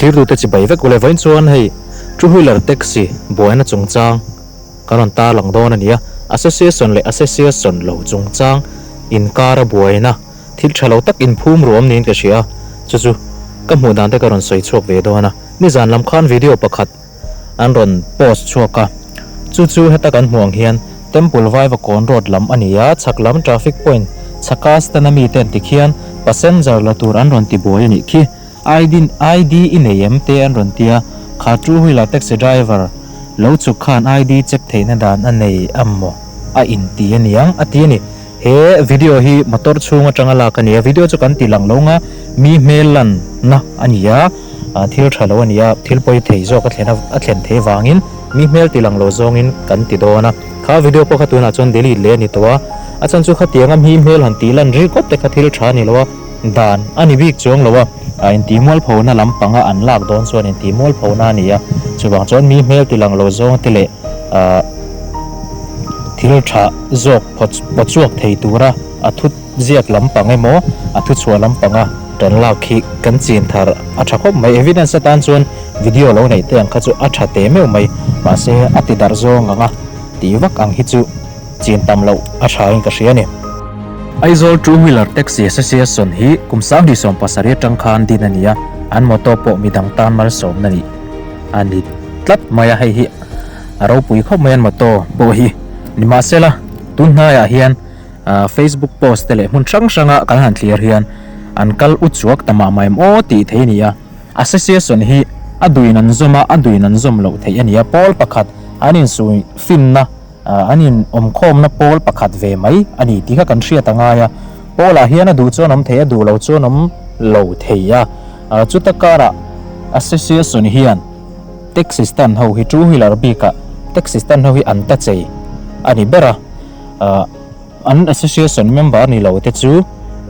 Thlirtute chibai vek ule vawiin chuan hei two wheeler taxi buaina chungchang kan rawn tarlang dawn a ni a, association leh association lo chungchang inkara buaina thil tha lo tak inphum ruam niin ka hria a, chu chu ka hmuh dan te ka rawn sawi chhuak ve dawn a, nizan lam khan video pakhat an rawn post chhuak a, chu chu heta kan hmuh ang hian Temple Vaivakawn road lam a ni a, chhak lam traffic point chhaka stand a mite an ti khian passenger la tur an rawn ti buai a nih khi. ID ID i nei em te an rawn ti a, kha two wheeler taxi driver lo chhuk khan ID check theihna dan a nei a maw a inti a niang a ti a ni. He video hi motor chhung atanga lak a ni a, video chu kan ti lang lo nga mi hmel lanna a ni a, thil tha lo a ni a, thil pawi thei zawk a thlen a thlen thei vangin mi hmel ti lang lo zawngin kan ti dawn a. Kha video pawh kha tunah chuan delete leh a ni tawh a, a chhan chu khatianga mi hmel han tih lan ringawt te kha thil tha a ni lo a, Dan a ni bik chuang lo a, a intihmualphona lampanga an lak dawn chuan intihmualphona a ni a, chuvang chuan mi hmel ti lang lo zawng te leh ahh thil tha zawk pawt chhuak thei tura a thu ziak lampang emaw a thu chhuah lampanga tan lak hi kan chin thar a tha khawp mai. Evidence atan chuan video lo neih te ang kha chu a tha teh meuh mai, mahse a ti darh zawng ang a tih vak ang hi chu. Chin tam loh a tha in ka hria a ni. Aizawl Two Wheeler Taxi Association hi kum 2017 atang khan din a ni a, an motto pawh midang tan malsawmna nih a ni tlat mai a, hei hi a ropui khawp mai an motto pawh hi. Nimahsela, tun hnaiah hian Facebook post te leh hmun hrang hranga kan han thlir hian an kal u chuak ta mah mah em aw tih thei a ni a. Association hi a duin an zawm a, a duin an zawm loh theih a ni a, pawl pakhat an insuih finna An in awmkhawmna pawl pakhat ve mai a ni tih kha kan hriat a ngai a, pawlah hian a duh chuan awm thei a, duh lo chuan awm lo thei a. Chuta karah association hian taxi stand ho hi two wheeler bikah taxi stand ho hi an ta chei a ni ber a, an association member ni lo te chu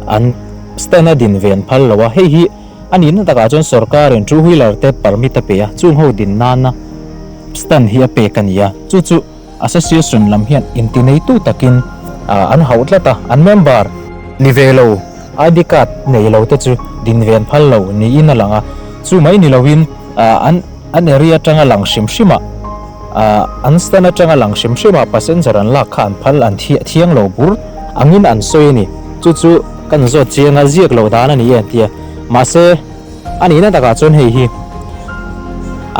an stand a din ve an phal lo a, hei hi a nihna takah chuan sorkarin two wheeler te permit a pe a, chung ho din nana stand hi a pek a ni a, chu chu association lam hian intineitu takin an hauh tlat a, an member ni ve lo ID card nei lo te chu din ve an phal lo niin a lang a, chu mai ni loin an an area atanga lang hrim hrim ah an stand atanga lang hrim hrim ah passenger an lak kha an phal an thiang lo bur angin an sawi a ni, chu chu kan zawt chiang a ziak lo dan a ni e an ti a, mahse. A nihna takah chuan hei hi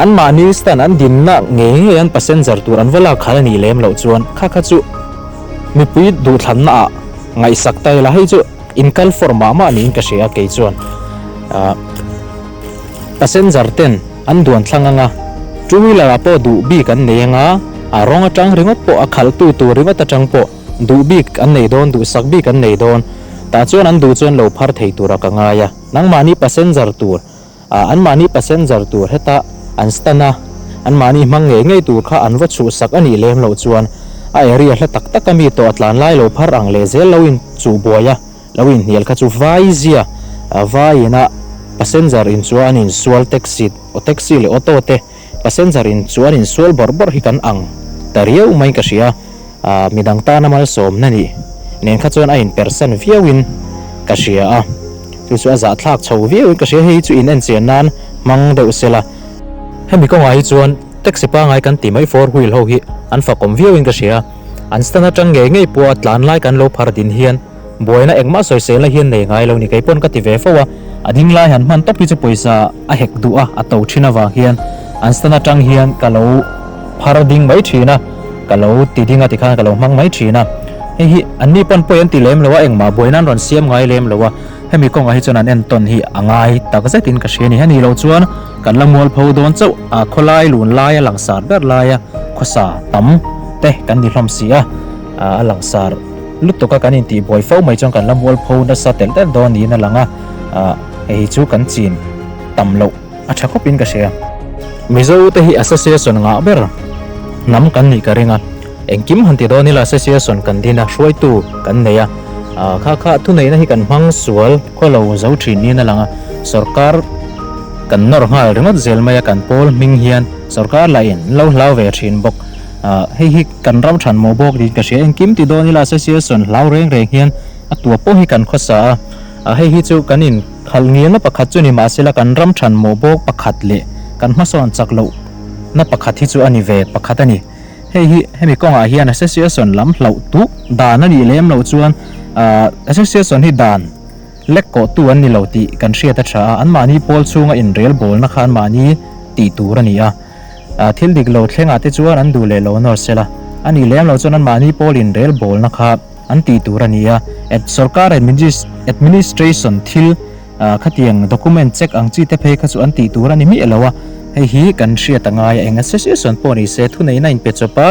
anmahni stand an dinna ngei ngei an passenger tur an va lak khan a nih lem loh chuan kha kha chu mipui duhthlanna ah ngaihsak ta ila hei chu inkal for mah mah niin ka hria kei chuan ah passenger ten an duan thlang anga two wheeler ah pawh duh bik an nei anga a rawng atang ringawt pawh a khalh tu tur ringawt atang pawh duh bik an nei dawn duhsak bik an nei dawn tah chuan an duh chuan lo phar thei turah ka ngai a. Nangmahni passenger tur ah anmahni passenger tur heta an stand a, anmahni hmang ngei ngei tur kha an va chhuhsak a nih lem loh chuan a area hla tak tak a mi tawh a tlan lai lo phar ang leh zel lo in chuh buai a, lo inhnial kha chu vai zia vai ina passenger in chuan an insual taxi taxi leh auto te passenger in chuan insual bawrh bawrh hi kan ang ta riau mai ka hria. Ahh midang tana malsawmna nih nen kha chuan a inpersan viauin ka hria a, chu chu a zahthlak chho viauin ka hria, hei chu in enchian nan hmang deuh sela. Hemi kawngah hi chuan taxi pangai kan ti mai four wheel ho hi an fakawm viauin ka hria, an stand atang ngei ngei pawha tlan lai kan lo phar din hian buaina engmah sawiselna hian nei ngai lo ni kei pawn ka ti ve fo a, a ding lai han hman tawp hi chu pawisa a hek duh a, a to thin avang hian an stand atang hian ka lo phar ding mai thin a, ka lo ti ding a tikhan ka lo hmang mai thin a, hei hi an ni pawn pawi an ti lem lo a, engmah buaina an rawn siam ngai lem lo a, hemi kawngah hi chuan an entawn hi a ngai tak zetin ka hria a ni, heni lo chuan kan la mualpho dawn chauh a, khawlai lun laia langsar ber laia khawsa tam te kan ni hlawm si a, a langsar lutuk a kan intih buai fo mai chuan kan la mualpho nasa telh telh dawn niin a lang a, hei hi chu kan chin tam loh. A tha khawpin ka hria. Mizo te hi association ngah ber hnam kan nih ka ring a, engkim han ti dawn ila association kan din a, hruaitu kan nei a, kha kha thuneihna hi kan hmang sual khaw lo zo thin niin a lang a, sorkar kan nawr nghal ringawt zel mai a, kan pawl hming hian sorkar lah in lo hlau ve thin bawk, hei hi kan ram than mawh bawk niin ka hria, engkim ti dawn ila association hlau reng reng hian a tua pawh hi kan khawsa a, hei hi chu kan in. Khalh ngilna pakhat chu ni mahsela kan ram than mawh bawk pakhat leh kan hmasawn chak loh na pakhat hi chu a ni ve pakhat a ni. Hei hi hemi kawngah hian association lam hlauh tuh dan a nih lem loh chuan association hi dan lek kawh tu an ni lo tih kan hriat a tha a, anmahni pawl chhunga inrel bawlna kha anmahni tih tur a ni a. Thil dik lo thlengah te chuan an duh leh lo nawr sela, a nih lem loh chuan anmahni pawl inrel bawlna kha an tih tur a ni a. Sorkar administration thil khatiang document check ang chi te phei kha chu an tih tur a ni miah lo a, hei hi kan hriat a ngai a, eng association pawh ni se thuneihna inpe chawp a,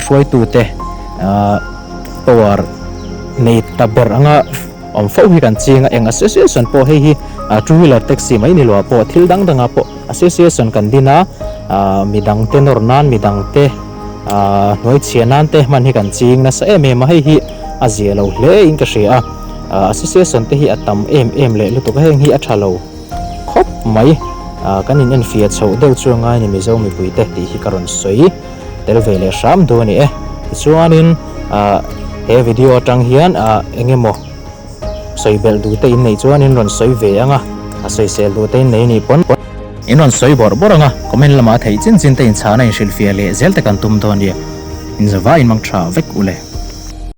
hruaitute power nei ta ber anga awm fo hi kan ching a, eng association pawh hei hi two wheeler taxi mai ni loah pawh thil dang dangah pawh association kan din a, midangte nawr nan midangte hnuai chhiah nan te hman hi kan ching nasa em em a, hei hi a zia lo hle in ka hria a, association te hi a tam em em leh lutuk a, heng hi a tha lo khawp mai, kan in enfiah chhoh deuh chu a ngai a ni Mizo mipuite tih hi ka rawn sawi. Tel ve leh hram duh a ni e. Tichuanin ah he video atang hian ah eng emaw sawi belh duh te in neih chuan in rawn sawi ve ang a, a sawisel duh te in nei nih pawn in rawn sawi bawrh bawrh ang a, comment lamah theih chin chin te in chhana in hrilhfiah leh zel te kan tum dawn nia. In zavai in mang tha vek u le.